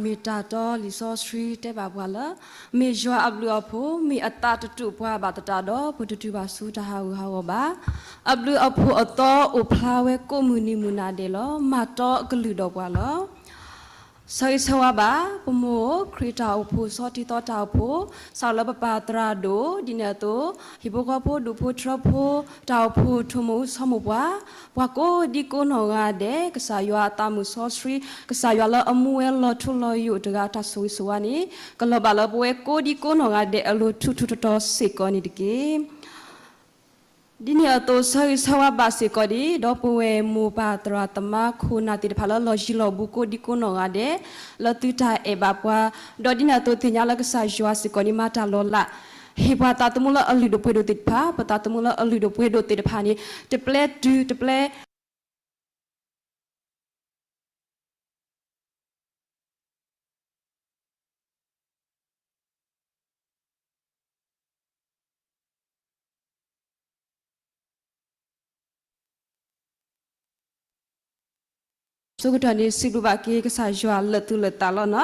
မ့ၢ်တၢ်တီလံာ်စီဆှံတဲဘၣ်ပှၤလၢ မ့ၢ်ယွၤအဘျုးအဖှိၣ် မ့ၢ်အသးတတူာ်ပှၤဘၣ်သတးဒီး ပတတုၤဘၣ်ဆူတၢ်ဟးဂူာ်ဟးဂီၤဘၣ်. အဘျုးအဖှိၣ်အသီအိၣ်ဖျါဝဲကိးမုၢ်နံၤမုၢ်နၤဒဲးလီၤ. မၤတီအကလုၢ်ဒီးပှၤလီၤ. ဆၢဂ့ၤဆၢဝါဘၣ် ပမိၢ်ဧၢ, ခရံာ်တၢ်အိၣ်ဖှိၣ် ဆီတံၢ်သီတၢ်အိၣ်ဖှိၣ် စးလၢပပၢ်သရၣ်ဒိၣ် ဒ်န့ၣ်အသိး ဟံၣ်ဖိဃီဖိ ဒူၣ်ဖိထၢဖိ တၢ်အိၣ်ဖှိၣ် ထိၣ်မိၢ်အူ ဆီမိၢ်ပှၢ် ပှၤကိးဒံကိးနီၢ်ဂၤဒဲး ကစၢ်ယွၤအသးမုၢ်စီဆှံ ကစၢ်ယွၤလၢအမူဝဲလီၤထူလီၤယိာ်တဂၤ တၢ်ဆိၣ်ဂ့ၤဆိၣ်ဝါန့ၣ် ကလီၤဘၣ်လၢပဝဲကိးဒံကိးနီၢ်ဂၤဒဲးအလိၤ ထူးထူးတီၤတီၤစ့ၢ်ကီးန့ၣ်တက့ၢ်. ဒ်န့ၣ်အသိး ဆၢဂ့ၤဆၢဝါဘၣ်စ့ၢ်ကီးဒံး ဒီပုၢ်ဝဲၢ်မိၢ်ပၢ်သရၣ်သမါခိၣ်နၢ်သ့ၣ်တဖၣ်လၢလီၢ်ယံၤလီၢ်ဘူးကိးဒံကိးနီၢ်ဂၤဒဲး လၢသုတၢ်အဲၣ်ဘၣ်ပှၤ, ဒီးဒ်န့ၣ်အသိးသ့ၣ်ညါလၢကစၢ်ယွၤစ့ၢ်ကီးန့ၣ် မၤတၢ်လီၤလး ဟ့ၣ်ပှၤသးသမူလၢအလုၢ်ဒိၣ်ပှ့ၤဒိၣ်သ့ၣ်တဖၣ်, ပသးသမူလၢအလုၢ်ဒိၣ်ပှ့ၤဒိၣ်သ့ၣ်တဖၣ်န့ၣ် တပျဲတုၤတပျဲ အဆိကတၢၢ်န့ၣ် စံးဘျုးဘၣ်က့ၤကစၢ်ယွၤလၢာ်သူၣ်လၢာ်သးလီၤန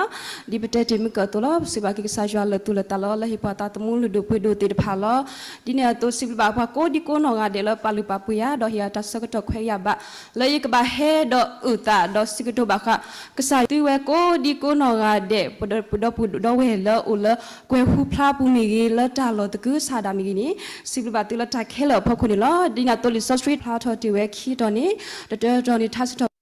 ီၤ. ဒ်ပတဲတ့ၢ်မုၢ်ကၢၢ်အသိးလီၤ, ပစံးဘျုးဘၣ်က့ၤကစၢ်ယွၤလၢာ်သူၣ်လၢာ်သးလီၤ လၢဟ့ၣ်ပှၤသးသမူလုၢ်ဒိၣ်ပှ့ၤဒိၣ်သ့ၣ်တဖၣ်လီၤ. ဒ်န့ၣ်အသိးစံးဘျုးဘၣ်ပှၤကိးဒံကိးနီၢ်ဂၤဒဲးလၢပာ်လုၢ်ပာ်ပှ့ၤယၤ ဒီးဟ့ၣ်ယၤတၢ်ဆၢကတီၢ်ခွဲးယာ်ဘၣ် လၢယကဘၣ်ဟဲဒီးအုၣ်သးဒီးစံးကတိၤဘၣ်ဃး ကစၢ်ယွၤသုဝဲကိးဒံကိးနီၢ်ဂၤဒဲး ပဒီပုၢ်ဒီဝဲၢ်လၢအိၣ်လၢကွဲၤဟူဖျါပူၤမ့ၢ်ဂ့ၤ လၢတၢ်လီၢ်သကုၤဆးဒးမ့ၢ်ဂ့ၤန့ၣ် စံးဘျုးဘၣ်သုလၢတၢ်ခဲလၢာ်အဖီခိၣ်န့ၣ်လီၤ. ဒ်န့ၣ်အသိးလံာ်စီဆှံဖျါထီၣ်တ့ၢ်ဝဲခံတီၤန့ၣ် တတီၤတီၤန့ၣ် ထါစံးထီၣ်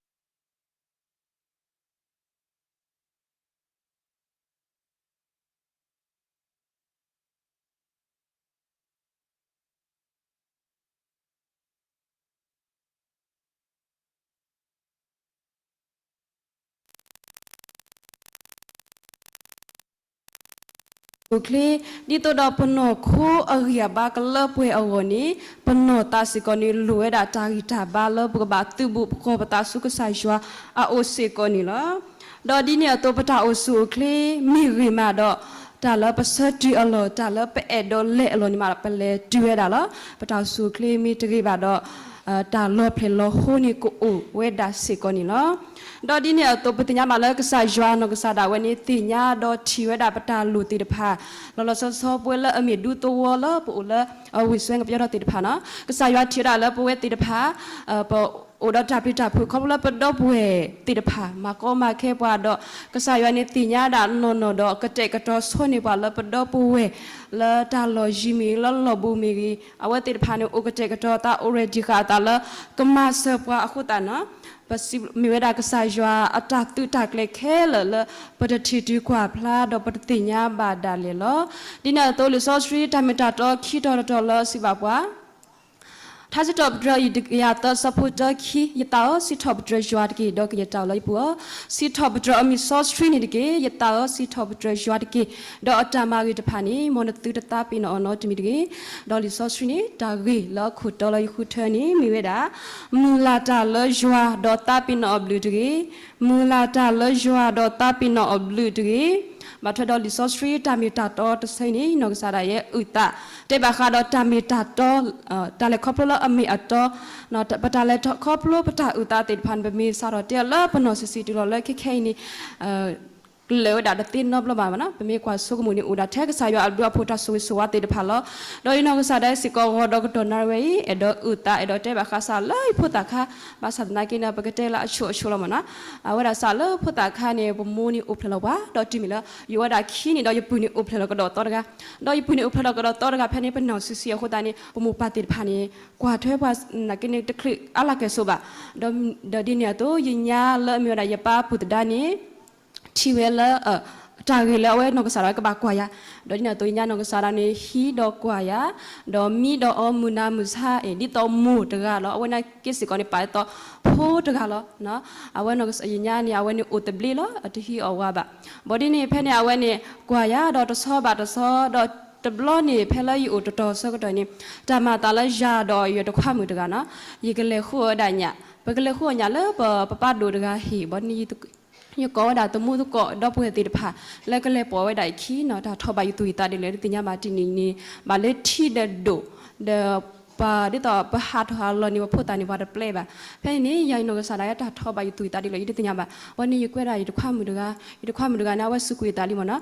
အိၣ်ချ့, ဒ်သိးဒီးပနီၢ်ခိအဂံၢ်အဘါကလၢပှဲၤအဂီၢ်န့ၣ် ပနီၢ်သးစ့ၢ်ကီးန့ၣ် လိၣ်ဝဲဒၣ်တၢ်ဂံၢ်တၢ်ဘါလၢပကဘၣ်သုးဘူးပဃီၤပသးဆူကစၢ်ယွၤအအိၣ်စ့ၢ်ကီးန့ၣ်လီၤ. ဒီးဒ်န့ၣ်အသိး ပတၢ်အိၣ်ဆူၣ်အိၣ်ချ့မ့ၢ်ဂ့ၤမးဒီး တၢ်လၢပဆၢတုၤအလီၢ် တၢ်လၢပအဲၣ်ဒိးလဲၤအလီၢ်န့ၣ်မး ပလဲၤတုၤဝဲဒၣ်လီၤ. ပတၢ်အိၣ်ဆူၣ်အိၣ်ချ့မ့ၢ်တဂ့ၤဘၣ်ဒီး တၢ်လီၤဖျဲၣ်လီၤဟိန့ၣ်ကအိၣ်ဝဲဒၣ်စ့ၢ်ကီးန့ၣ်လီၤ. ဒီးဒ်န့ၣ်အသိး ပသ့ၣ်ညါဘၣ်လၢကစၢ်ယွၤနီၢ်ကစၢ်ဒၣ်ဝဲန့ၣ် သ့ၣ်ညါဒီးထံၣ်ဝဲဒၣ်ပတၢ်လိၣ်သ့ၣ်တဖၣ် လီၤလီၤဆီဆီ ပဝဲလၢအမ့ၢ်ဒူသဝီလၢပအိၣ်လၢ ဝ့ၢ်စွဲငပယီထီၣ်သ့ၣ်တဖၣ်နီၤ ကစၢ်ယွၤထံၣ်ဝဲဒၣ်လၢပဝဲသ့ၣ်တဖၣ် ပအိၣ်ဒီးတၢ်ပျံၤတၢ်ဖုး ခီဖျိလၢပဒီပုၢ်ဝဲၢ်သ့ၣ်တဖၣ် မၤကီမၤခဲပှၤဒီး ကစၢ်ယွၤန့ၣ်သ့ၣ်ညါဒၣ်နီၢ်နီၢ်ဒီး ကတဲာ်ကတီၤဆိန့ၢ်ပှၤလၢပဒီပုၢ်ဝဲၢ် လၢတၢ်လီၢ်ယံၤမ့ၢ်ဂ့ၤ လၢလီၢ်ဘူးမ့ၢ်ဂ့ၤ အဝဲသ့ၣ်တဖၣ်န့ၣ် အိၣ်ကတဲာ်ကတီၤသး အိၣ် ready ဃာ်အသးလၢ ကမၤစၢၤပှၤအဃိသတးနီၤ ပစံးမ့ၢ်ဝဲဒၣ်ကစၢ်ယွၤအတၢ်သုးတၢ်ကျဲၤခဲလၢာ်လၢ ပတထံၣ်တုၤကွၢ်ဖျါဒီးပတသ့ၣ်ညါဘၣ်ဒၣ်လဲာ်လီၤ. ဒ်န့ၣ်အသိးလံာ်စီဆှံတၢ်မ့ၢ်တၢ်တီခံတီၤတတီၤလၢစံးဘၣ်ပှၤ ထါစံးထီၣ်ပတြၢၤ ယတကယၤသၢ ဆၢဖိတၢခံ, ယသးဧၢ, စံးထီၣ်ပတြၢၤယွၤတက့ၢ်, ဒီးကယဲၢ်တၢ်အိၣ်လၢယပူၤဧၢ, စံးထီၣ်ပတြၢၤအမံၤစီဆှံန့ၣ်တက့ၢ်. ယသးဧၢ, စံးထီၣ်ပတြၢၤယွၤတက့ၢ်, ဒီးအတၢ်မၤဂ့ၤတဖၣ်န့ၣ် မ်နသုတသးပ့ၤနီၣ်အီၤနီတမံၤတဂ့ၤ. ဒီးလံာ်စီဆှံန့ၣ် တၢ်ဂ့ၢ်လၢအခိၣ်တီလၢယဃုထၢန့ၣ် မ့ၢ်ဝဲဒၣ် မုၢ်လၢ်တၢ်လၢယွၤ ဒီးသးပ့ၤနီၣ်အဘျုးတဂ့ၤ. မုၢ်လၢ်တၢ်လၢယွၤဒီးသးပ့ၤနီၣ်အဘျုးတဂ့ၤ. ဘၣ်ထွဲဒီးလံာ်စီဆှံတၢ်မ့ၢ်တၢ်တီတဆၢအံၤန့ၣ် နီၢ်ကစၢ်ဒၣ်ယဲအုၣ်သး တဲဘၣ်ဃးဒီးတၢ်မ့ၢ်တၢ်တီ တၢ်လဲၤခီဖျိလၢအမ့ၢ်အတီ, ပတၢ်လဲၤခီဖျိပတၢ်အုၣ်သးသ့ၣ်တဖၣ်န့ၣ် ပမ့ၢ်စးထီၣ်တဲအီၤလၢပနီၢ်ဆံးဆံးတုၤလီၤလၢခဲခဲအံၤန့ၣ် ကလၢာ်ဝဲဒၣ်တသ့နီတဘျီဘၣ်နီၤ. ပမ့ၢ်ကွၢ်ဆိကမိၣ်န့ၣ်အိၣ်ဒၣ်ထဲကစၢ်ယွၤအဘျုးအဖှိၣ်တၢ်ဆိၣ်ဂ့ၤဆိၣ်ဝါသ့ၣ်တဖၣ်လီၤ. ဒီးယနီၢ်ကစၢ်ဒၣ်စ့ၢ်ကီး ဂီၤဒီးကတီၢ်နၣ်ရံၣ်ဝဲအံၤ အဲၣ်ဒိးအုၣ်သး အဲၣ်ဒိးတဲဘၣ်ဃးစးလၢယဖိသၣ်ခါ, ဘၣ်ဆၣ်သနာ်က့န့ၣ် ပကတဲလၢအဆိအဆိလီၤမ့ၢ်နီၤ. အဝဲဒၣ်စးလၢဖိသၣ်ခါန့ၣ် ပမိၢ်န့ၣ်အိၣ်ဖျဲၣ်လီၤပှၤ, ဒီးတုၤမ့ၢ်လၢ ယအိၣ်ဝဲဒၣ်ခံန့ၣ်ဒီး ယပုၢ်န့ၣ်အိၣ်ဖျဲၣ်လီၤကဒီးသီတဂၤ, ဒီးယပုၢ်န့ၣ်အိၣ်ဖျဲၣ်လီၤကဒီးသီတဂၤဖဲန့ၣ် ပနီၢ်ဆံးဆံးအဃိသတးန့ၣ် ပမိၢ်ပၢ်သ့ၣ်တဖၣ်န့ၣ် ကွၢ်ထွဲပှၤနာ်က့န့ၣ်တချုးအါလၢ်ကဲၣ်ဆိးဘၣ်, ဒီးဒ်န့ၣ်အသိး ယညါလၢအမ့ၢ်ဝဲဒၣ်ယပၢ်ပုၢ်သဒါန့ၣ် ထံၣ်ဝဲလၢ တၢ်ဂ့ၢ်လၢအဝဲနီၢ်ကစၢ်ဒၣ်ဝဲကဘၣ်ကွၢ်ယၤ, ဒီးဒ်န့ၣ်အသိး ယညါနီၢ်ကစၢ်ဒၣ်န့ၣ် ဟံးဒီးကွၢ်ယၤ, ဒီးမံဒီးအီမုၢ်နၤမုၢ်ဆါအံၤ ဒ်သိးမိၢ်တဂၤလီၤ. အဝဲနာ်က့စ့ၢ်ကီးန့ၣ် ပာ်ဒ်သိးဖိတဂၤလီၤ. အဝဲနီၢ်ကစၢ်ယညါန့ၣ် အဝဲန့ၣ်အိၣ်သဘျ့လီၤ အတဟံးအီၣ်ဝၤဘၣ်. ဘၣ်ဒ်န့ၣ် ဖဲန့ၣ် အဝဲန့ၣ် ကွၢ်ယၤဒီးတဆီဘၣ်တဆီ ဒီးတဘျီန့ၣ် ဖဲလၢယအိၣ်တတီၤဆၢကတီၢ်န့ၣ် တၢ်မၤအသးလၢယၤဒီးယတံၤသကိးမုၣ်တဂၤနီၤ, ယကလဲၤဃုအီၣ်ဝဲဒၣ်ညၣ်, ပကလဲၤဃုအီၣ်ညၣ်လၢပပၢ်ဒိၣ်တဂၤဟံၣ်, ဘၣ်ဒ်န့ၣ် ယကိးဝဲဒၣ်သမူသကိးဒီပုၢ်ဝဲၢ်သ့ၣ်တဖၣ် လၢကလဲၤပိာ်ဝဲဒၣ်အခံနီၤ, တၢ်ထီၣ်ဘၣ်ယသူၣ်ယသးဒ်လဲၣ် တသ့ၣ်ညါဘၣ်တနံၤန့ၣ် ဘၣ်လၢထံဒီးဒိၣ် ဒီး ပှၤဒ်သိးပဟးထီၣ်ဟးလီၤန့ၣ် ပဖိသၣ်န့ၣ် ပှၤတပျဲဘၣ်. ဖဲန့ၣ်န့ၣ် ယၤနီၢ်ကစၢ်ဒၣ်ဝဲတၢ်ထီၣ်ဘၣ်ယသူၣ်ယသးဒ်လဲၣ် ယတသ့ၣ်ညါဘၣ်. ဘၣ်န့ၣ် ယကွဲဒၣ်ယတခွါမုၣ်တဂၤ, ယတခွါမုၣ်တဂၤန့ၣ် အဝဲစူးကွံာ်အသးလံမ့ၢ်နီၤ.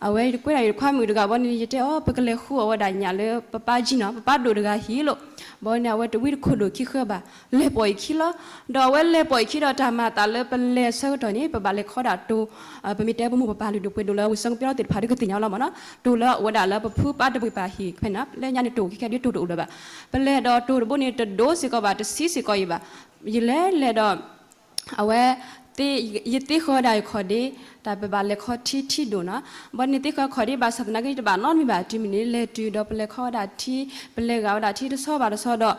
အဝဲယကွဲဒၣ်ယတခွါမုၣ်တဂၤ ဘၣ်န့ၣ် ယတဲအီၤ ပကလဲၤဃုအီၣ်ဝဲဒၣ်ညၣ်လၢပပၢ်ကၠံနီၤ, ပပၢ်ဒိၣ်တဂၤဟံၣ်လီၤ. ဘၣ်န့ၣ် အဝဲတဝံတခိၣ်ဒိၣ်ခံဃၢဘၣ်, လဲၤပိာ်အခံလီၤ. ဒီးအဝဲလဲၤပိာ်အခံဒီးတၢ်မၤအသးလၢပလဲၤဆၢကတီၢ်န့ၣ် ပဘၣ်လဲၤခီဒၣ်တိၤ, ပမ့ၢ်တဲပမိၢ်ပပၢ်လုၢ်ဒိၣ်ပှ့ၤဒိၣ်လၢဝံၤဆၢကပျီသ့ၣ်တဖၣ်ဒီးကသ့ၣ်ညါလီၤမ့ၢ်နီၤ. တိၤလၢအအိၣ်ဝဲဒၣ်လၢပဖုပၢ်တဘ့ၣ်ပၢ်ဟံၣ်ဖဲန့ၣ်, လၢညါန့ၣ်တိၤခဲခဲဒ်တိၤတအိၣ်လၢၤဘၣ်. ပလဲၤဒီးတိၤတဘိန့ၣ် တဒိၣ်စ့ၢ်ကီးဘၣ်, တဆံးစ့ၢ်ကီးအံၤဘၣ်. ယလဲၤလဲၤဒီး အဝဲ ယသ့ဃီၤဝဲဒၣ်ယခီၣ်ဒ့, တၢ်ပဘၣ်လဲၤခီထံထံဒိၣ်နီၤ. ဘၣ်န့ၣ်သ့ဃီၤခီၣ်ဒ့ဘၣ်ဆၣ်သနာ်က့ ယတဘၣ်နီတမံၤဘၣ်. တုၤမ့ၢ်န့ၣ် လဲၤတုၤဒီးပလဲၤခီဝဲဒၣ်ထံ, ပလဲၤဂာ်ဝဲဒၣ်ထံတဆီဘၣ်တဆီဒီး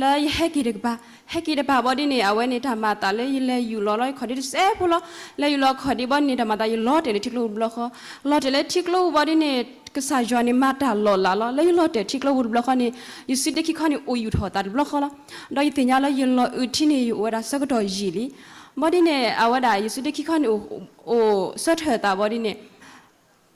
လၢယဟဲက့ၤတကပၤ, ဟဲက့ၤတပၤဘၣ်ဒ်န့ၣ် အဝဲန့ၣ်တၢ်မၤအသးလၢယလဲၤယူၣ်လီၤလီၤယခီၣ်ဒ့တစဲးဖိလီၤ. လဲၤယူၣ်လီၤခီၣ်ဒ့ဘၣ်န့ၣ် တၢ်မၤသးယလီၤတဲာ်လၢထံကျိပူၤတဘျီဃီ, လီၤတဲာ်လၢထံကျိပူၤဘၣ်ဒ်န့ၣ် ကစၢ်ယွၤန့ၣ်မၤတၢ်လီၤလးလီၤ. လၢယလီၤတဲာ်ထံကျိပူၤတဘျီဃီန့ၣ် ယစုဒ့ခံခီန့ၣ် အိၣ်ယူၣ်ထီၣ်အသးတဘျီဃီလီၤ. ဒီးယသ့ၣ်ညါလၢယလီၤအုးထံန့ၣ် ယအိၣ်ဝဲဒၣ်ဆၢကတီၢ်ယံာ်လံ. ဘၣ်ဒ်န့ၣ် အဝဲဒၣ်ယစုဒ့ခံခီန့ၣ် အိၣ်ဆၢထၢၣ်အသးဘၣ်ဒ်န့ၣ်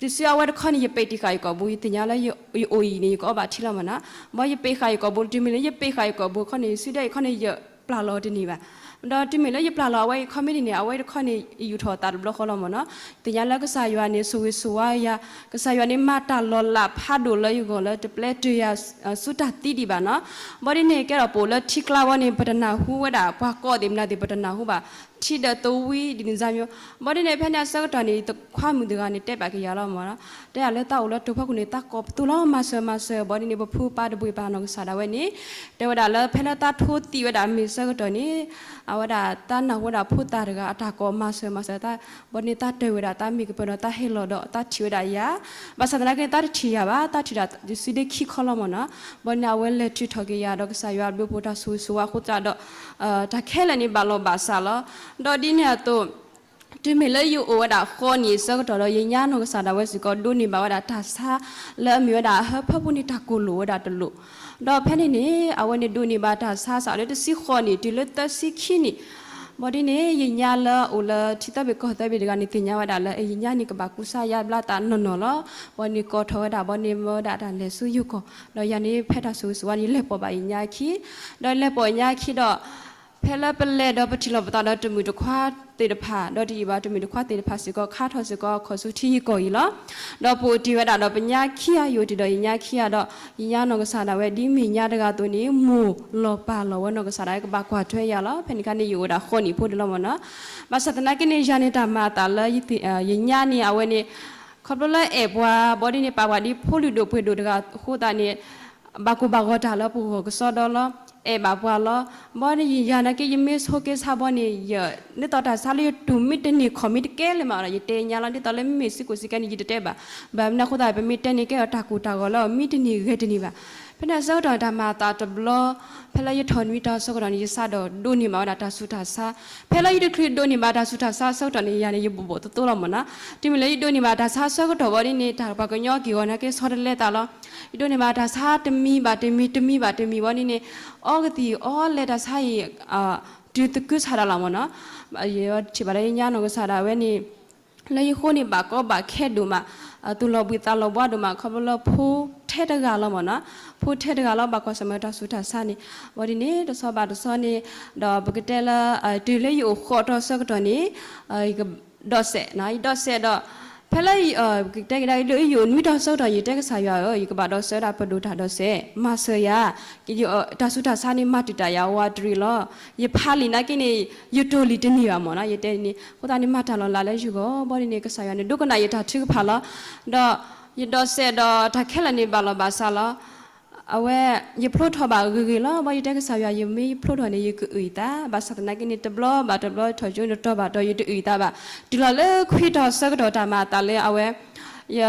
တစုအဝဲတခီန့ၣ် ယပ့းတံၢ်ဃာ်ယကိာ်ဘိ, ယသ့ၣ်ညါလၢယအိၣ်ယံာ်န့ၣ် ယကအီဘၣ်ထံလီၤမ့ၢ်နီၤ. ဘၣ်ယပ့းဃာ်ယကိာ်ဘိ, တုၤမ့ၢ်လၢယပ့းဃာ်ယကိာ်ဘိခီန့ၣ် ယစုဒ့ခံခီန့ၣ် ယပျၢ်လီၤတန့ၢ်ဘၣ်. ဒီးတုၤမ့ၢ်လၢယပျၢ်လီၤအဝဲအံၤခီမ့ၢ်ဒ်န့ၣ် အဝဲတခီန့ၣ် ယယူၣ်ထီၣ်အသးတဘျီဃီလီၤမ့ၢ်နီၤ. သ့ၣ်ညါလၢကစၢ်ယွၤန့ၣ် ဆိၣ်ဂ့ၤဆိၣ်ဝါယၤ, ကစၢ်ယွၤန့ၣ်မၤတၢ်လီၤလးဖးဒိၣ်လၢယဂီၢ်လၢတပျဲတၢၢ်ယၤ ဆူတၢ်သံဒံးဘၣ်နီၤ. ဘၣ်ဒ်န့ၣ် ကဲထီၣ်ပအိၣ်လၢထံကျါဘၣ်န့ၣ် ပတနၢ်ဟူဝဲဒၣ် ပှၤကိးသ့ၣ်မနုၤသ့ၣ် ပတနၢ်ဟူဘၣ်, ထံဒီးသဝံဒ်န့ၣ်စၢ်မ့ၢ်. ဘၣ်ဒ်န့ၣ် ဖဲန့ၣ်အဆၢကတီၢ်န့ၣ် ယတခွါမုၣ်တဂၤန့ၣ်တဲဘၣ်က့ၤယၤလီၤမ့ၢ်နီၤ. တဲယၤလၢသးအိၣ်လၢတိၤဖီခိၣ်န့ၣ် သးကိးပသူလီၤမၤစၢၤမၤစၢၤ. ဘၣ်ဒ်န့ၣ် ပဖုပၢ်တဘ့ၣ်ပၢ်နီၢ်ကစၢ်ဒၣ်ဝဲန့ၣ် တဲဝဲဒၣ်လၢဖဲလၢသးထိသံဝဲဒၣ်မ့ၢ်ဆၢကတီၢ်န့ၣ် အဝဲဒၣ်သးနၢ်ဟူဝဲဒၣ်ဖိသၣ်တဂၤအတၢ်ကိးမၤစၢၤမၤစၢၤသး. ဘၣ်န့ၣ်သးတၢၢ်ဝဲဒၣ်သးမ့ၢ်ကပၢၤဒီးသးဟဲလီၤဒီးသးထံၣ်ဝဲဒၣ်ယၤ, ဘၣ်ဆၣ်သနာ်က့န့ၣ် သးတထံၣ်ယၤဘၣ်, သးထံၣ်ဒၣ်ယစုဒ့ခံခီလီၤမ့ၢ်နီၤ. ဘၣ်န့ၣ်အဝဲလဲၤထုးထီၣ်က့ၤယၤဒီးကစၢ်ယွၤဘျုးဖှိၣ်တၢ်ဆိၣ်ဂ့ၤဆိၣ်ဝါအဃိသတးဒီး တၢ်ခဲလၢာ်န့ၣ်ဘၣ်လီၤဘၣ်စးလီၤ. ဒီးဒ်န့ၣ်အသိး တုၤမ့ၢ်လၢယအိၣ်ဝဲဒၣ်ဃိးနံၣ်အဆၢကတီၢ်ဒီး ယညါနီၢ်ကစၢ်ဒၣ်ဝဲစ့ၢ်ကီးဒိးန့ၢ်ဘၣ်ဝဲဒၣ်တၢ်ဆါလၢအမ့ၢ်ဝဲဒၣ် အဟၢဖၢပူၤန့ၣ် တၢ်ကိၢ်လိာ်ဝဲဒၣ်တလိၣ်. ဒီးဖဲန့ၣ်န့ၣ် အဝဲန့ၣ်ဒိးန့ၢ်ဘၣ်တၢ်ဆါစးလၢတဆံဃိးနံၣ်တုၤလၢသၢဆံခံနံၣ် ဘၣ်ဒ်န့ၣ် ယညါလၢအအိၣ်လၢထံသၢဘ့ၣ်ကီၢ်သၢဘ့ၣ်တဂၤန့ၣ် သ့ၣ်ညါဝဲဒၣ်လၢ ယညါန့ၣ်ကဘၣ်ကူစါယါဘျါသးနီၢ်နီၢ်လီၤ. ဘၣ်န့ၣ်ကိးထီၣ်ဝဲဒၣ် ဘၣ်န့ၣ်မၢဝဲဒၣ်တၢ်လဲၤဆူယိၤကီၢ်, ဒီးယၤန့ၣ်ဖဲတၢ်ဆိၣ်ဂ့ၤဆိၣ်ဝါန့ၣ် ယလဲၤပိာ်ဘၣ်ယညါအခံ, ဒီးလဲၤပိာ်ညါအခံဒီး ဖဲလၢပလဲၤဒီးပထံၣ်လိာ်ပသးဒီးတမုၣ်တခွါသ့ၣ်တဖၣ်, ဒီးတယံာ်ဘၣ်တမုၣ်တခွါသ့ၣ်တဖၣ်စ့ၢ်ကီး ခါထီၣ်စ့ၢ်ကီးခီၣ်ဆူထံယိၤကီၢ်အံၤလီၤ. ဒီးပအိၣ်တ့ၢ်ဝဲဒၣ်ဒီးပညါခံဂၤ, ယအိၣ်တ့ၢ်ဒီးယညါခံဂၤဒီး ယညါနီၢ်ကစၢ်ဒၣ်ဝဲ ဒ်မ့ၢ်ညါတဂၤအသိးန့ၣ် မိၢ်လီၤပၢ်လီၤဝဲနီၢ်ကစၢ်ဒၣ်ဝဲ ကဘၣ်ကွၢ်ထွဲယၤလီၤ. ဖဲန့ၣ်အခါန့ၣ် ယအိၣ်ဝဲဒၣ်ဃိးနံၣ်ဖိဒံးလီၤမ့ၢ်နီၤ. ဘၣ်ဆၣ်သနာ်က့န့ၣ် ယၤန့ၣ်တၢ်မၤအသးလၢ ယညါန့ၣ် အဝဲန့ၣ် ခီဖျိလၢအဲၣ်ပှၤ ဘၣ်ဒ်န့ၣ် ပာ်ပှၤဒ်ဖိလုၢ်ဒိၣ်ပှ့ၤဒိၣ်တဂၤအဃိသတးန့ၣ် ဘၣ်ကိၢ်ဘၣ်ဂီၤတၢ်လၢပဂီၢ်ကစီဒီလီၤ. အဲၣ်ဘၣ်ပှၤလီၤ. ဘၣ်ဒ်န့ၣ် ယၤနာ်က့ ယမ့ၢ်ဆိးက့ဆါဘၣ်န့ၣ် ယ ဒ်သိးတၢ်ဆါလၢယတူၢ်မ့ၢ်တန့ၢ်ခီၣ်မ့ၢ်တကဲလၢၤမးဒီး ယတဲညါလီၤ. ဒ်သိးလၢမ့မ့ၢ်စ့ၢ်ကီးစ့ၢ်ကီးန့ၣ် ယတတဲဘၣ်. ဘၣ်မနုၤအဃိသတး ပမ့ၢ်တဲန့ၣ် ကဲထီၣ်တၢ်ကိၢ်တၢ်ဂီၤလၢမ့ၢ်တန့ၢ်ဂဲၤတန့ၢ်ဘၣ်. ဖဲန့ၣ်အဆၢကတီၢ်န့ၣ် တၢ်မၤအသးတဘျီ ဖဲလၢယထီၣ်နွံတီၤအဆၢကတီၢ်န့ၣ် ယစးဒီးဒိးန့ၢ်ဘၣ်ဝဲဒၣ်တၢ်ဆူးတၢ်ဆါ. ဖဲလၢယတချုးဒိးန့ၢ်ဘၣ်တၢ်ဆူးတၢ်ဆါအဆၢကတီၢ်န့ၣ် ယၤန့ၣ် ယဘိးဘိးသိသိလီၤမ့ၢ်နီၤ. တုၤမ့ၢ်လၢယဒိးန့ၢ်ဘၣ်တၢ်ဆါအဆၢကတီၢ်ဘၣ်ဒ်န့ၣ် တၢ်ပှၤကညီက့ၤဂီၤနာ်က့ဆီတလဲသးလီၤ. ယဒိးန့ၢ်ဘၣ်တၢ်ဆါတမံၤဘၣ်တမံၤ တမံၤဘၣ်တမံၤဘၣ်ဒ်န့ၣ် အီကသံၣ်အီလဲၤတၢ်ဆါအံၤ တုၤသကုၤဆးဒၣ်လီၤမ့ၢ်နီၤ. ယထံၣ်ဘၣ်လၢယညါနီၢ်ကစၢ်ဒၣ်ဝဲန့ၣ် လၢယဃိန့ၣ်ဘၣ်ကီဘၣ်ခဲဒိၣ်မး, သူၣ်လီၤဘှံးသးလီၤဘှါဒိၣ်မး ခီဖျိလၢဖိထဲတဂၤလီၤမ့ၢ်နီၤ. ဖိထဲတဂၤလီၤ ဘၣ်ကွၢ်ဆၢၣ်မဲာ်တၢ်ဆူးတၢ်ဆါန့ၣ်. ဘၣ်ဒ်န့ၣ် တဆီဘၣ်တဆီန့ၣ် ဒီးပကတဲလၢ တုၤလၢယအိၣ်ဃိးတီၤဆၢကတီၢ်န့ၣ် ယကဒိးစဲး, ယဒိးစဲးဒီး ဖဲလၢ ပကတဲကဒါ လၢယအိၣ်နွံတီၤဆၢကတီၢ် ယတဲကစၢ်ယွၤဧၢ, ယကဘၣ်ဒိးစဲးဝဲဒၣ်ပဒိၣ်တၢ်ဒိးစဲး, မၤစၢၤယၤ, တၢ်ဆူးတၢ်ဆါန့ၣ် မၤတံာ်တာ်ယၤဝးတရံးလီၤ. ယဖးလံာ်နာ်က့န့ၣ် ယတိၢ်လံာ်တန့ၢ်ဘၣ်မ့ၢ်နီၤ. ယတဲန့ၣ် အဃိသတးန့ၣ် မၤတၢ်လီၤလးလၢယဂီၢ်. ဘၣ်ဒ်န့ၣ် ကစၢ်ယွၤန့ၣ် ဒိကနၣ်ယတၢ်ထုကဖၣ်လီၤ. ဒီးယဒိးစဲးဒီးတၢ်ခဲလၢာ်န့ၣ် ဘၣ်လီၤဘၣ်စးလီၤ. အဝဲ ယဖျိထီၣ်ဘၣ်ဂ့ၤဂ့ၤလီၤ. ဘၣ်ယတဲကစၢ်ယွၤ ယမ့ၢ်ယဖျိထီၣ်န့ၣ် ယကအုၣ်အသး, ဘၣ်ဆၣ်သနာ်က့န့ၣ် တဘျီဘၣ်တဘျီ ထီၣ်ကၠိနတီၤဘၣ်တီၤ ယတအုၣ်အသးဘၣ်. တုၤလီၤလၢခွံတီၤဆၢကတီၢ် တၢ်မၤအသးလၢအဝဲ ယ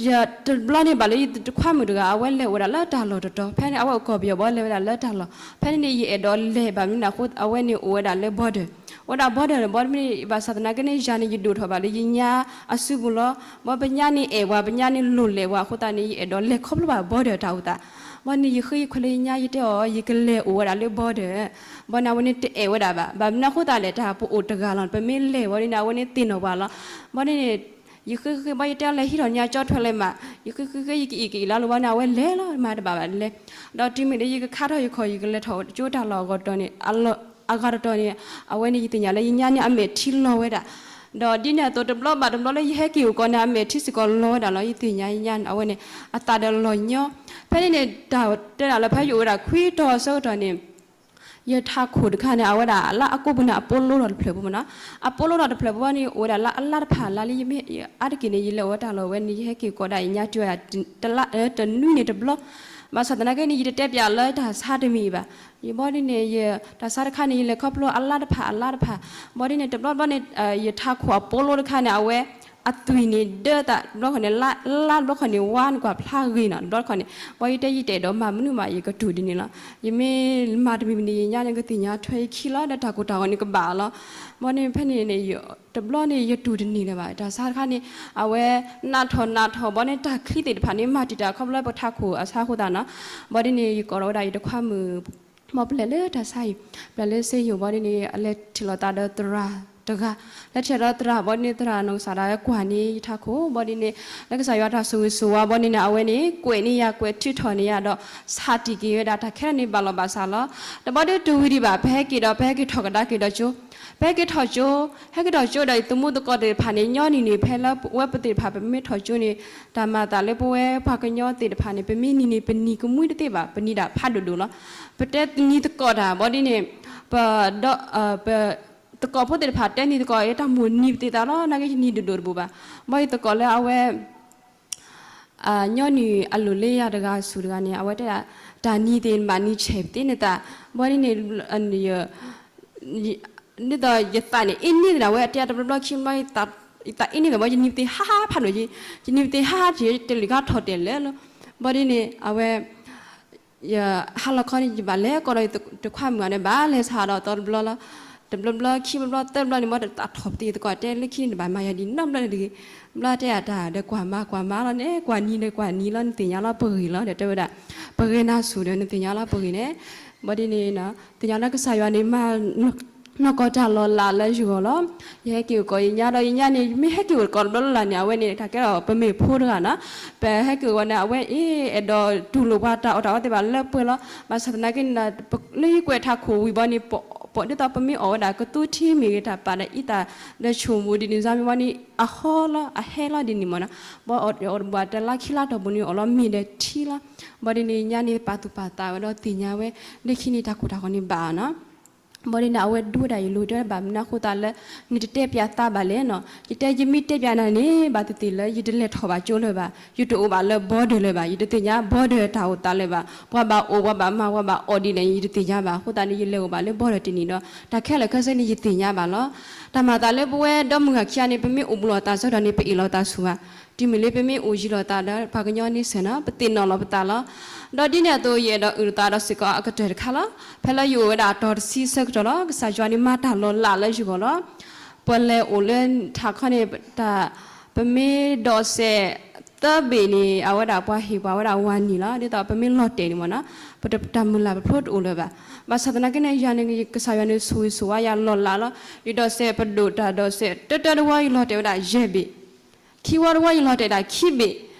ယတဘျီန့ၣ်ဘၣ်လၢယတခွါမုၣ်တဂၤ အဝဲလဲၤအိၣ်ဝဲဒၣ်လၢတၢ်လီၢ်တတီၤ. ဖဲန့ၣ် အဝဲအိၣ်ကီၢ်ပယီၤဘၣ် လဲၤဝဲဒၣ်လၢတၢ်လီၢ်. ဖဲန့ၣ်န့ၣ် ယအဲၣ်ဒိးလဲၤဘၣ်မနုၤအဃိ အဝဲန့ၣ်အိၣ်ဝဲဒၣ်လၢ border, အိၣ်ဝဲဒၣ် border ဘၣ်မနုၤ ဘၣ်ဆၣ်သနာ်က့န့ၣ် ယၤန့ၣ်ယဒိၣ်ထီၣ်ဘၣ်လၢယညါအစုပူၤလီၤ. ဘၣ်ပညါန့ၣ်အဲၣ်ဝဲ ပညါန့ၣ်လိၣ်လဲၣ်ဝဲအဃိသတးန့ၣ် ယအဲၣ်ဒိးလဲၤခီဖျိဘၣ် border တၢ်အိၣ်သး. ဘၣ်န့ၣ် ယဃ့ယခွဲးလၢယညါ ယတဲအီၤ ယကလဲၤအိၣ်ဝဲဒၣ်လၢ border. ဘၣ်န့ၣ် အဝဲန့ၣ်တအဲၣ်ဝဲဒၣ်ဘၣ်. ဘၣ်မနုၤအဃိသတးလဲၣ် တၢ်ပအိၣ်တဂၤလီၤ. ပမ့ၢ်လဲၤဝဲဒ်န့ၣ် အဝဲန့ၣ်သ့ၣ်နီၣ်ပှၤလီၤ. ဘၣ်န့ၣ်န့ၣ် ယဃ့ဃ့ဘၣ် ယတဲလဲၤဟံးထီၣ်ညါကၠီထွဲလဲၤမး, ယဃ့ဃ့ဃ့ ယကအံၣ်ကအံၣ်လၢလီၤဘၣ်န့ၣ် အဝဲလဲၤလီၤ မၤတဘၣ်ဘၣ်လဲၤ, ဒီးတုၤမ့ၢ်ဒီး ယကခါထီၣ်ယခီၣ် ယကလဲၤထီၣ်ကၠိတၢ်လီၢ်အဂီၢ်တတီၤန့ၣ် အဂၤတတီၤန့ၣ် အဝဲန့ၣ် ယသ့ၣ်ညါလၢယညါန့ၣ် အမဲာ်ထံလီၤဝဲဒၣ်, ဒီးဒ်န့ၣ်အသိး တဘျီဘၣ်တဘျီလၢယဟဲက့ၤအိၣ်ကီးန့ၣ် အမဲာ်ထံစ့ၢ်ကီးလီၤဝဲဒၣ်လီၤ. ယသ့ၣ်ညါယညါန့ၣ် အဝဲန့ၣ် အသးဒီးလီၤညီ, ဖဲန့ၣ်န့ၣ် တၢ်တဲဒၣ်လၢ ဖဲယအိၣ်ဝဲဒၣ်ခွံတီၤအဆၢကတီၢ်န့ၣ် ယထးခိၣ်တခါန့ၣ် အဝဲဒၣ်လၢအကိးပူၤန့ၣ် အပိလိထီၣ်တဖျၢၣ်ဖိမ့ၢ်နီၤ, အပိလိထီၣ်တဖျၢၣ်ဖိန့ၣ် အိၣ်ဝဲဒၣ်လၢအလါတဖၣ်လၢ်လံ, ယမ့ၢ်အါတက့ၢ်န့ၣ် ယလဲၤအိၣ်ဝဲတၢ်လီၢ်ဝဲန့ၣ် ယဟဲက့ၤကီးဒၣ် ယညါတုၤဝဲဒၣ် တနွံန့ၣ်တဘျီ, ဘၣ်ဆၣ်သနာ်က့န့ၣ် ယတတဲပၠးလၢတၢ်ဆါတမံၤဘၣ်. ယဘီဒ်န့ၣ် ယတၢ်ဆါတခါန့ၣ် ယလဲၤခီဖျိအလါတဖၣ်အလါတဖၣ်, ဘီဒ်န့ၣ် တဘျီဘျီန့ၣ် ယထးခိၣ်အပိလိတခါန့ၣ် အဝဲ အသွံၣ်န့ၣ်ဒၢသး တဘျီခီန့ၣ် လါတဘျီခီန့ၣ် ဝါနကွၢ်ဖျါဂ့ၤနီၤ, တဘျီခီန့ၣ် ဘီယတဲယတအဲၣ်ဒိးမၤမနုၤမး ယကတူၢ်ဒ်န့ၣ်လီၤ. ယမ့ၢ်မၤတမံၤမံၤန့ၣ် ယညါန့ၣ် ကသ့ၣ်ညါထွဲယခံလီၤ ဒီးတၢ်ကိၢ်တၢ်ဂီၤန့ၣ်ကဘၣ်လီၤ. ဘီန့ၣ် ဖဲန့ၣ်န့ၣ် တဘျီန့ၣ် ယတူၢ်တန့ၢ်လၢၤဘၣ် တၢ်ဆါတခါန့ၣ် အဝဲ နးထီၣ်နးထီၣ် ဘီန့ၣ် တၢ်ချံသ့ၣ်တဖၣ်န့ၣ် မၤတံာ်တာ်ခီဖျိလၢပထးခိၣ်အဆါအဃိသတးနီၤ, ဘီဒ်န့ၣ် ယကိးထီၣ်ဝဲဒၣ်ယတခွါမုၣ် မ်ပလဲၤလၢတၢ်ဆါအံၤ, ပလဲၤလၢစ့ယိၤဘီဒ်န့ၣ် အလဲၤထံၣ်လိာ်သးဒီးသရၣ်တဂၤ, လဲၤထံၣ်လိာ်သရၣ်ဘီဒ်န့ၣ် သရၣ်နီၢ်ကစၢ်ဒၣ်ဝဲကွၢ်န့ၢ်ယထးခိၣ် ဘီဒ်န့ၣ် လၢကစၢ်ယွၤတၢ်ဆိၣ်ဂ့ၤဆိၣ်ဝါဘီဒ်န့ၣ် အဝဲန့ၣ် ကွဲးန့ၢ်ယၤ ကွဲးထုးထီၣ်န့ၢ်ယၤဒီး ဆးတံၢ်က့ၤဝဲဒၣ် တၢ်ခဲလၢာ်န့ၣ်ဘၣ်လီၤဘၣ်စးလီၤ. တဘီဒ်တဝံၤဒံးဘၣ် ပဟဲက့ၤဒီး ပဟဲက့ၤထီၣ်ကဒါက့ၤဒီးကၠိ, ပဟဲက့ၤထီၣ်ကၠိ, ဟဲက့ၤထီၣ်ကၠိဒီး ယသမူသကိးသ့ၣ်တဖၣ်န့ၣ် ညီနုၢ်န့ၣ် ဖဲလၢပဝဲပသ့ၣ်တဖၣ် ပမ့ၢ်ထီၣ်ကၠိန့ၣ် တၢ်မၤသးလၢပဝဲပှၤကညီသ့ၣ်တဖၣ်န့ၣ် ပမ့ၢ်နံၤန့ၣ် ပနံၤကမှံတသ့ဘၣ်, ပနံၤဒၣ်ဖးဒိၣ်ဒိၣ်လီၤ. ပတဲနံၤသကိးတၢ် ဘီဒ်န့ၣ် ပ ပ သကိးဖိသ့ၣ်တဖၣ်တဲနံၤသကိး တၢ်မိၣ်နံၤပသ့ၣ်သးလီၤ, နာ်က့ယနံၤဒိၣ်ဒိၣ်တဘိဘၣ်. ဘီယသကိးလၢအဝဲ ညီနုၢ်အလိၤလၢယၤတဂၤဆူၣ်တဂၤန့ၣ် အဝဲတဲဒၣ် တၢ်နံၤသ့ၣ်နဘၣ်နံၤဆဲးပသ့ၣ်နသး, ဘီဒ်န့ၣ် ဒ်သိးယသးန့ၣ် အ့န့ၢ်သဒၣ်ဝဲ အတဲတဘျီဘျီခံဘျီ ယသးအ့န့ၢ်သးဘီ ယနံၤပသ့ၣ်ဟါဟါဖးဒိၣ်က့, ယနံၤပသ့ၣ်ဟါဟါက့ တလံၤခါထီၣ်တဲာ်လၢလီၤ. ဘီဒ်န့ၣ် အဝဲ ယဟါလီၤခီန့ၣ် ယဘၣ်လဲၤကိးဒီးတခွါမုၣ်ဂၤန့ၣ် ဘၣ်လဲၤဆါဒီးသီတဘျီလီၤ. တဘျီဘျီခံဘျီဘျီသၢဘျီန့ၣ် မ်တၢ်ထီၣ်ပသ့ၣ်သကိးတဲလၢခံန့ၣ် တဘၣ်မၤယၤဒ်နီတဘျီန့ၣ်တဂ့ၤ. ဘျီတဲအတၢ်ဒီးကွၢ်မၤကွၢ်မၤလီၤန့ၣ် ကွၢ်နံၤဒီးကွၢ်နံၤလီၤ နသ့ၣ်ညါလီၤပဂ့ၤလီၤ ဒီးတဲဝဲဒၣ် ပဂ့ၤနၤဆူၣ်ဒီး နသ့ၣ်ညါလီၤပဂ့ၤန့ၣ်, ဘီဒ်န့ၣ် သ့ၣ်ညါလၢကစၢ်ယွၤန့ၣ် မၤ နီၢ်ကီၢ်တၢ်လီၤလးလၢယဂီၢ်လီၤ. ယဟဲက့ၤအိၣ်ကီးယညါဒီးယညါန့ၣ် မ့ၢ်ဟဲက့ၤအိၣ်ကီးတဘျီလၢ်လၢ်န့ၣ် အဝဲန့ၣ် တၢ်ကဲထီၣ်ပမ့ၢ်ဖိတဂၤနီၤ, ပဟဲက့ၤအိၣ်ဝဲန့ၣ် အဝဲအ့ၣ်အဲၣ်ဒိးတူၢ်လိာ်ပှၤတၢ်အီၣ်တၢ်အီသ့ၣ်တဖၣ်လၢပှဲၤလီၤ. ဘၣ်ဆၣ်သနာ်က့န့ၣ် လၢယကွဲးထးခိၣ်ဝံၤဘီန့ၣ် ပဒ်သိးပမ့ၢ်အီၣ်ဝဲဒၣ်ကသူထံမ့ၢ်ဂ့ၤ တၢ်ပာ်ဒီးအံသၣ်ဒီးဆိၣ်မူဒ်န့ၣ် စါမ့ၢ်ဘီန့ၣ် အဟီလီၤ အဟဲလီၤဒ်န့ၣ်မ့ၢ်နီၤ. ဘီအီၣ်တဘၣ်တလါခံလါတီၢ်ပူၤန့ၣ် အီၣ်လီၤမ့ၤဒီးထံလီၤ. ဘီဒ်န့ၣ် ညါန့ၣ်ပာ်သူၣ်ပာ်သးဝဲဒီးသ့ၣ်ညါဝဲ လၢခံန့ၣ်တၢ်ကိၢ်တၢ်ဂီၤန့ၣ်ဘၣ်နီၤ. ဘီဒ်န့ၣ် အဝဲဒိဝဲဒၣ်ယလိၤ တဲဘၣ်မနုၤအဃိသတးလၢ နတတဲပၠးသးဘၣ်လဲၣ်နီၤ. ယတဲယမ့ၢ်တဲပၠးနၤန့ၣ် ဘၣ်သ့ၣ်သ့ၣ်လၢယတလဲၤထီၣ်ဘၣ်ကၠိလၢၤဘၣ်, ယတအိၣ်ဘၣ်လၢ border လၢၤဘၣ်, ယတသ့ၣ်ညါ border တၢ်အိၣ်သးလၢၤဘၣ်, ပှၤဘၣ်အိၣ် ပှၤဘၣ်မၤ ပှၤဘၣ်အီၣ်ဒ်လဲၣ်န့ၣ် ယတသ့ၣ်ညါဘၣ်. အဃိသတးန့ၣ် ယလဲၤအိၣ်ဘၣ်လၢ border တနံၤဒီး တၢ်ခဲလၢာ်ခဲဆ့န့ၣ် ယသ့ၣ်ညါဘၣ်လီၤ. တၢ်မၤသးလၢပဝဲဒီမုၢ်ဂၤခံဂၤန့ၣ် ပမ့ၢ်အိၣ်ဘူးလိာ်သးဆၢကတီၢ်န့ၣ် ပအ့ၣ်လိာ်သးဆူၣ်ဘၣ်. တုၤမ့ၢ်လၢပမ့ၢ်အိၣ်ယံၤလိာ်သးဒီး ပှၤကညီန့ဆၢၣ်နီၤ ပသ့ၣ်နီၣ်လီၤပသးလီၤ. ဒီးဒ်န့ၣ်အသိး ယအဲၣ်ဒိးအုၣ်သးဒီးစ့ၢ်ကီးအကတၢၢ်တခါလီၤ. ဖဲလၢယအိၣ်ဝဲဒၣ်အတီၤတဆံဆၢကတီၢ်လီၤ ကစၢ်ယွၤန့ၣ်မၤတၢ်လီၤလးလၢယဂီၢ်လီၤ. ပလဲၤအိၣ်လၢထးခီန့ၣ် တၢ် ပမ့ၢ်ဒိးစဲးသၢဘ့ၣ်န့ၣ် အဝဲဒၣ်ပှၤဟ့ၣ်ပှၤဝဲဒၣ်ဝၤနံၤလီၤ. ဒ်သိးပမ့ၢ်လီၤတဲာ်န့ၣ်မ့ၢ်နီၤ ပတၢ်မုၢ်လၢ်ပဖျိတအိၣ်လၢၤဘၣ်. ဘၣ်ဆၣ်သနာ်က့န့ၣ် ယၤန့ၣ် ကစၢ်ယွၤန့ၣ် ဆိၣ်ဂ့ၤဆိၣ်ဝါယၤလီၤလးလီၤ. ယဒိးစဲးပဒိၣ်တၢ်ဒိးစဲး တၢတၢတဝီ ယလီၤတဲာ်ဝဲဒၣ်ယဲၢ်ဘ့ၣ် ခံဝီတဝီ ယလီၤတဲာ်ဒၣ်ခံဘ့ၣ်,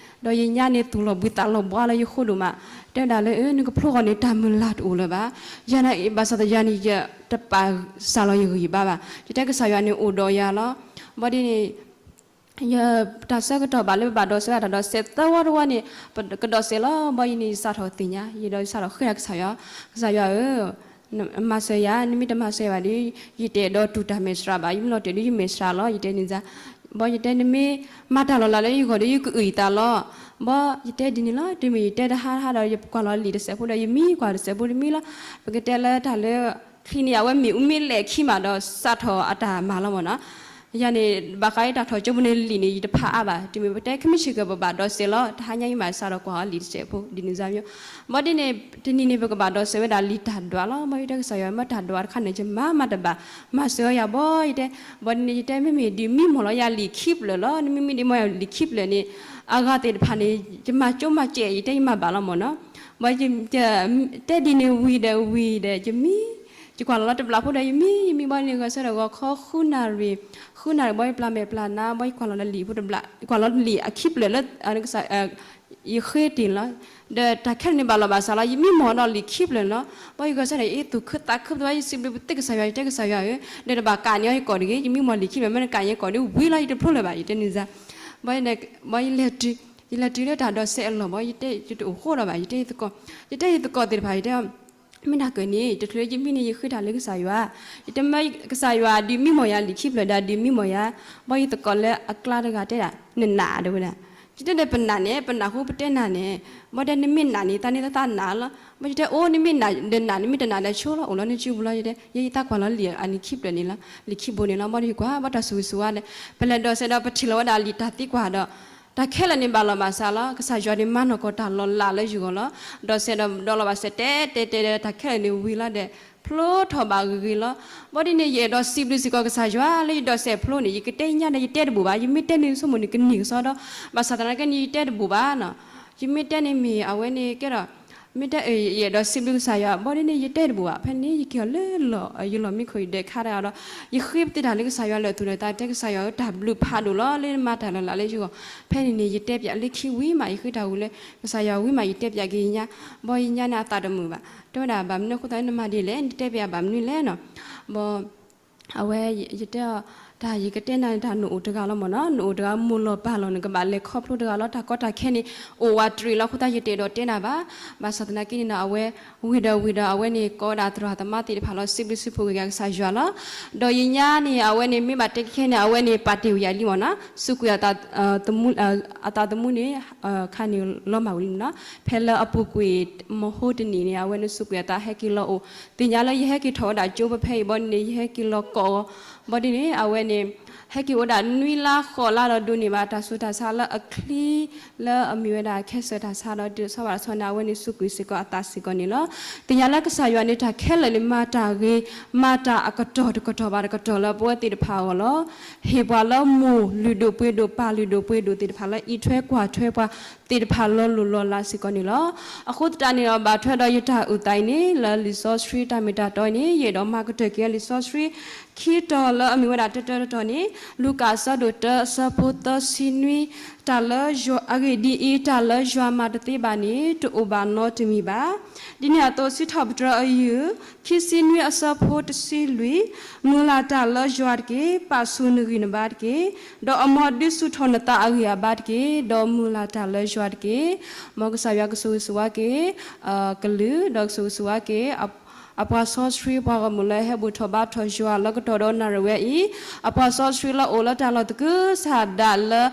ဒီးယညါန့ၣ်သူၣ်လီၤဘှံးသးလီၤဘှါလၢယဃိဒိၣ်မး, တဲဝဲဒၣ်လၢ နကဖျိဃီန့ၣ် တၢ်မုၢ်လၢ်တအိၣ်လၢၤဘၣ်. ယၤန့ၣ် ဘၣ်ဆၣ်သနာ်က့ ယၤန့ၣ် ယတပာ်စၢ်လီၤယဂံၢ်ယဘါဘၣ်. ယတဲကစၢ်ယွၤန့ၣ်အိၣ်ဒီးယၤလီၤ. ဘီဒ်န့ၣ် ယတၢ်ဆၢကတီၢ်ဘၣ်လၢပဘၣ်ဒိးစဲးဝဲဒၣ်တၢ်ဒိးစဲးသၢဝီတဝီန့ၣ် ပကဒိးစဲးလီၤ. ဘီယၤန့ၣ် ယစးထီၣ်သ့ၣ်ညါ ယဒီးယစးထီၣ်ဃ့တၢ်ကစၢ်ယွၤ, ကစၢ်ယွၤဧၢ မၤစၢၤယၤ, နမ့ၢ်တမၤစၢၤယၤဘၣ်ဒီး ယတအဲၣ်ဒိးတူၢ်တၢ်မဲာ်ဆှးဘၣ်, ယမ့ၢ်လီၤတဲာ်ဒီးယမဲာ်ဆှးလီၤ ယတဲန့ၣ်စါ. ဘီယတဲနမ့ၢ်မၤတၢ်လီၤလးလၢယဂီၢ်ဒီး ယကအုၣ်ယသးလီၤ. ဘီယတဲဒ်န့ၣ်လီၤ. တုၤမ့ၢ်ယတဲတဟါတဟါဒီး ယကွၢ်လီၤလံာ်တစဲးဖိဒီး ယမံကွၢ်တစဲးဖိတမံလီၤ. ပကတဲလၢတၢ်လၢ ချံန့ၣ် အဝဲမ့ၣ်အူမ့ၢ်လဲၣ်ခံမးဒီး စးထီၣ်အတၢ်မၤလီၤမ့ၢ်နီၤ. ယၤန့ၣ် ဘၣ်ဃးအံၤတၢ်ထီၣ်ကၠိပူၤန့ၣ် လံာ်န့ၣ် ယတဖးအါဘၣ်. တုၤမ့ၢ်ပတဲ ခမ့ၢ်ဆ့ၣ်ကီး ပဘၣ်ဒိးစဲးလီၤ တဟါညါအံၤမး စးထီၣ်ကွၢ်အီၤလံာ်တစဲးဖိ ဒ်န့ၣ်စါမ့ၢ်. ဘီဒ်န့ၣ် တနံၤန့ၣ် ပကဘၣ်ဒိးစဲးဝဲဒၣ်လံာ်တၢ်ဒွးလီၤ. ဘီယတဲကစၢ်ယွၤ မ့ၢ်တၢ်ဒွးတခါန့ၣ် ယမၤမၤတဘၣ်, မၤစၢၤအီၤယၤဘီယတဲ. ဘီဒ်န့ၣ် ယတဲမ့မ့ၢ်ဒ်မံမီၢ်လီၤယၤလံာ်ခံဖျၢၣ်လီၤ. နမ့မ့ၢ်ဒ်မီၢ်ယၤလံာ်ခံဖျၢၣ်န့ၣ် အဂၤသ့ၣ်တဖၣ်န့ၣ် ယမၤကၠိမၤစဲး ယတဲယမၤဘၣ်လီၤမ့ၢ်နီၤ. ဘီယတဲဒ်န့ၣ်ဝံၤဒီးဝံၤဒီး ယမံ ယကွၢ်လီၤလၢတဘျီဖိဒီး ယမံ ယမံဘီန့ၣ် ဂဲၤဆၢထၢၣ်ဂီၤခီ ဃုနၣ်ရံၣ်, ဃုနၣ်ရံၣ်ဘီ ယပျၢ်မဲာ်ပျၢ်နါ ဘီ ယကွၢ်လီၤလၢလံာ်ဖိတဘျီ, ယကွၢ်လီၤလံာ်အခံဖျၢၣ်လၢ ယဃ့တ့ၢ်လီၤ. ဒီးတၢ်ခဲလၢာ်န့ၣ်ဘၣ်လီၤဘၣ်စးလီၤ ယမံမီၢ်ဒီးလံာ်ခံဖျၢၣ်န့ၣ်လီၤ. ဘီ ယဂဲၤဆၢထၢၣ် ယသူၣ်ခုသးခုပသး ယစံးဘျုးပသ့ကစၢ်ယွၤ ယတဲကစၢ်ယွၤဧၢ, ဒီးတဘၣ်ကးန့ၢ်အီၤယကိာ်တဂ့ၤ, ယမံမီၢ်လံာ်ခံဖျၢၣ် မ့ၢ်နကးန့ၢ်ယကိာ်ဒီးဝံၤလီၤ ယတဖျိလၢၤဘၣ် ယတဲန့ၣ်စါ. ဘီ ဘီယလဲၤတုၤ, ယလဲၤတုၤလၢတၢ်ဒိးစဲးအလီၢ်ဘီ ယတဲ ယတအိၣ်ဃိဒီးဘၣ် ယတဲယသကိး, ယတဲယသကိးသ့ၣ်တဖၣ် ယတဲ မ့ၢ်ဒၣ်ကၢၢ်န့ၣ် တချုးယမံန့ၣ် ယဃ့တၢ်လၢကစၢ်ယွၤ, ယတမၢကစၢ်ယွၤဒုးမံမီၢ်ယၤလံာ်ခံဖျၢၣ်ဒီးဒုးမံမီၢ်ယၤ, ဘီယသကိးလၢအကျါတဂၤတဲဒၣ် နနးတဲဝဲဒၣ်, ယတဲဒီးပနးန့ၣ် ပနးဃိပတဲနၤန့ၣ်, ဘီတဲနမ့ၢ်နးန့ၣ် တၢ်န့ၣ်တသးနးလီၤ, ဘီယတဲအိၣ် နမ့ၢ်နးဒီးနး နမ့ၢ်တနးဒီးဆိလီၤ အိၣ်လီၤန့ၣ်စုပူၤလီၤ ယတဲ ယဲယသးကွၢ်လီၤလံာ်အန့ၣ်ခံဖျၢၣ်န့ၣ်လီၤ, လံာ်ခံဘိန့ၣ်လီၤ ဘီဒီးယကွၢ် ဘီတၢ်ဆိၣ်ဂ့ၤဆိၣ်ဝါဒီး ပလဲၤဒိးစဲးဒီးပထံၣ်လီၤဝဲဒၣ်လံာ်တၢ်သံကွၢ်ဒီး တၢ်ခဲလၢာ်န့ၣ်ဘၣ်လီၤဘၣ်စးလီၤ ကစၢ်ယွၤန့ၣ်မၤနီၢ်ကီၢ်တၢ်လီၤလးလၢယဂီၢ်လီၤ, ဒိးစဲးဒီးဒီးလီၤဘၣ်စဲးတဲတဲတဲဒီး တၢ်ခဲလၢာ်န့ၣ်ဝံၤလီၤဒီး ဖျိထီၣ်ဘၣ်ဂ့ၤဂ့ၤလီၤ. ဘီဒ်န့ၣ် ယအဲၣ်ဒိးစံးဘျုးစ့ၢ်ကီးကစၢ်ယွၤလၢယဒိးစဲးဖျိန့ၣ် ယကတဲညါဒီးယတဲတဘူးဘၣ်, ယမ့ၢ်တဲန့ၣ်ဆိကမိၣ်န့ၣ်ကန့ၢ်ကစီဒီး ဘၣ်ဆၣ်သနာ်က့န့ၣ် ယတဲတဘူးဘၣ်နီၤ, ယမ့ၢ်တဲန့ၣ်မ့ၢ်အဝဲန့ၣ်ကဲဒီး မ့ၢ်တဲ ယအဲၣ်ဒိးစံးဘျုးကစၢ်ယွၤ ဘီဒ်န့ၣ် ယတဲတဘူးဘၣ်, ဖဲန့ၣ် ယက့ၤအီၤလၢလီၢ် ယလီၢ်မံခိၣ်ယဒဲးခါတဂၤဒီး ယဃ့ပသ့တၢ်လၢကစၢ်ယွၤလၢာ်သူၣ်လၢာ်သး တဲကစၢ်ယွၤဧၢ တၢ်ဘျုးဖးဒိၣ်လီၤ လၢနမၤတၢ်လီၤလးလၢယဂီၢ်, ဖဲန့ၣ်န့ၣ် ယတဲပၠးလၢခံဝံၤမး ယဃ့တၢ်ဝံၤလၢ ကစၢ်ယွၤဝံၤမး ယတဲပၠးက့ၤယညါ, ဘီယညါန့ၣ်အသးတမုာ်ဘၣ်, တဲဝဲဒၣ်ဘၣ်မနုၤအဃိသတးလၢနမၤဒ်လဲၣ် နတဲပၠးဘၣ်မနုၤလဲၣ်နီၤ, ဘီ အဝဲ ယတဲအီၤ တၢ်ယကတဲနၤန့ၣ် တၢ်နအိၣ်တဂၤလီၤမ့ၢ်နီၤ, နအိၣ်တဂၤမိၢ်လီၤပၢ်လီၤ နကဘၣ်လဲၤခီဖျိတဂၤလီၤ, တၢ်ကီတၢ်ခဲန့ၣ် အိၣ်ဝးတရံးလီၤအဃိသတး ယတအဲၣ်ဒိးတဲနၤဘၣ်, ဘၣ်ဆၣ်သနာ်က့န့ၣ်နီၤ အဝဲ ဝံၤဒီးဝံၤဒီး အဝဲန့ၣ် ကိးဝဲဒၣ်သရၣ်သမါသ့ၣ်တဖၣ်လီၤ စံးဘျုးစံးဖှိၣ်က့ၤယၤကစၢ်ယွၤလီၤ, ဒီးယညါန့ၣ် အဝဲန့ၣ် မ့ၢ်ဘၣ်တဲခဲခဲန့ၣ် အဝဲန့ၣ် ပာ်တ့ၢ်ဝံၤယၤလံမ့ၢ်နီၤ, စူးကွံာ်အသးသမူ အသးသမူန့ၣ် ခါန့ၣ်လီၤမၢ်ဝံၤလံမ့ၢ်နီၤ, ဖဲလၢအပူၤကွံာ် မဟိတနံၣ်န့ၣ် အဝဲန့ၣ်စူးကွံာ်အသးဟဲက့ၤလီၤအိၣ်, သ့ၣ်ညါလၢယဟဲက့ၤထီၣ်ဝဲဒၣ်ကၠိပဖဲအံၤ ဘီဒ်န့ၣ် ယဟဲက့ၤလီၤကိးအီၤ, ဘီဒ်န့ၣ် အဝဲန့ၣ် ဟဲက့ၤအိၣ်ဒၣ်နွံလါဃိးလါဒီးဒိးန့ၢ်ဘၣ်တၢ်ဆူးတၢ်ဆါလၢအချံ လၢအမ့ၢ်ဝဲဒၣ် cancer တၢ်ဆါဒီး ဒ်ဆီဘၣ်တဆီန့ၣ် အဝဲန့ၣ်စူးကွံာ်စ့ၢ်ကီးအသးစ့ၢ်ကီးန့ၣ်လီၤ. သ့ၣ်ညါလၢကစၢ်ယွၤန့ၣ် တၢ်ခဲလၢာ်န့ၣ် မၤတၢ်ဂ့ၤ မၤတၢ်အကတီၢ်တကတီၢ်ဘၣ်တကတီၢ်လၢပဝဲသ့ၣ်တဖၣ်အဂီၢ်လီၤ. ဟ့ၣ်ပှၤလၢမိၢ်လုၢ်ဒိၣ်ပှ့ၤဒိၣ် ပၢ်လုၢ်ဒိၣ်ပှ့ၤဒိၣ်သ့ၣ်တဖၣ်လၢအံးထွဲကွၢ်ထွဲပှၤသ့ၣ်တဖၣ်လီၤလိၤလီၤလးစ့ၢ်ကီးန့ၣ်လီၤ. အဃိသတးန့ၣ်ဒီး ဘၣ်ထွဲဒီးယတၢ်အုၣ်သးအံၤန့ၣ် လၢလံာ်စီဆှံတၢ်မ့ၢ်တၢ်တီအံၤန့ၣ် ယအဲၣ်ဒိးမၤကတၢၢ်က့ၤလံာ်စီဆှံ ခံတီၤလၢအမ့ၢ်ဝဲဒၣ်တၢတၢတတီၤန့ၣ် လူၤကၣ်အဆၢဒိၣ်တၢအဆၢဖိသၢဆံနွံ တၢ်လၢယွၤ အဂ့ၢ်ဒ်အံၤ, တၢ်လၢယွၤမၤတသ့ဘၣ်န့ၣ် တအိၣ်ဘၣ်နီတမံၤဘၣ်. ဒ်န့ၣ်အသိး စံးထီၣ်ပတြၢၤအယုၢ် ခံဆံနွံအဆၢဖိတဆံလွံၢ်, မုၢ်လၢ်တၢ်လၢယွၤတက့ၢ်, ပာ်ဆူၣ်နဂံၢ်နဘါတက့ၢ်, ဒီးအမ်ဒုးဆူၣ်ထီၣ်နသးအဂံၢ်အဘါတက့ၢ်, ဒီးမုၢ်လၢ်တၢ်လၢယွၤတက့ၢ်. မ်ကစၢ်ယွၤကဆိၣ်ဂ့ၤဆိၣ်ဝါက့ၤ ကလုာ်, ဒီးကဆိၣ်ဂ့ၤဆိၣ်ဝါက့ၤ အပှၤစီဆှံပှၤဂီၢ်မုၢ်လၢဟဲဘူၣ်ထီၣ်ဘါထီၣ်ယွၤလၢကတီၢ်ဒီးနၣ်ရံၣ်ဝဲအံၤ, အပှၤစီဆှံလၢအိၣ်လၢတၢ်လီၢ်သကုၤဆးဒးလၢ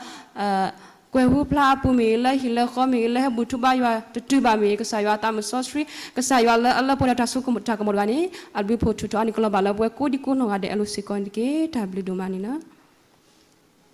ကွဲၤဟူဖျါအပူၤမ့ၢ်ဂ့ၤ, လၢဟံၣ်လၢဃီမ့ၢ်ဂ့ၤ, လၢဟဲဘူၣ်ထီၣ်ဘါယွၤတတုၤဘၣ်မ့ၢ်ဂ့ၤ, ကစၢ်ယွၤအသးမုာ်စီဆှံ, ကစၢ်ယွၤလၢအလၢပှဲၤဒီးတၢ်စိကမီၤတၢ်ကမီၤတဂၤန့ၣ် အဘျုးဖှိၣ်ထူးထီၣ်အါန့ၢ်ကလီၤဘၣ်လၢပဝဲကိးဒံကိးနီၢ်ဂၤဒဲးအလိၤစ့ၢ်ကီးန့ၣ်တက့ၢ်. တၢ်ဘျုးဒိၣ်မးန့ၣ်လီၤ.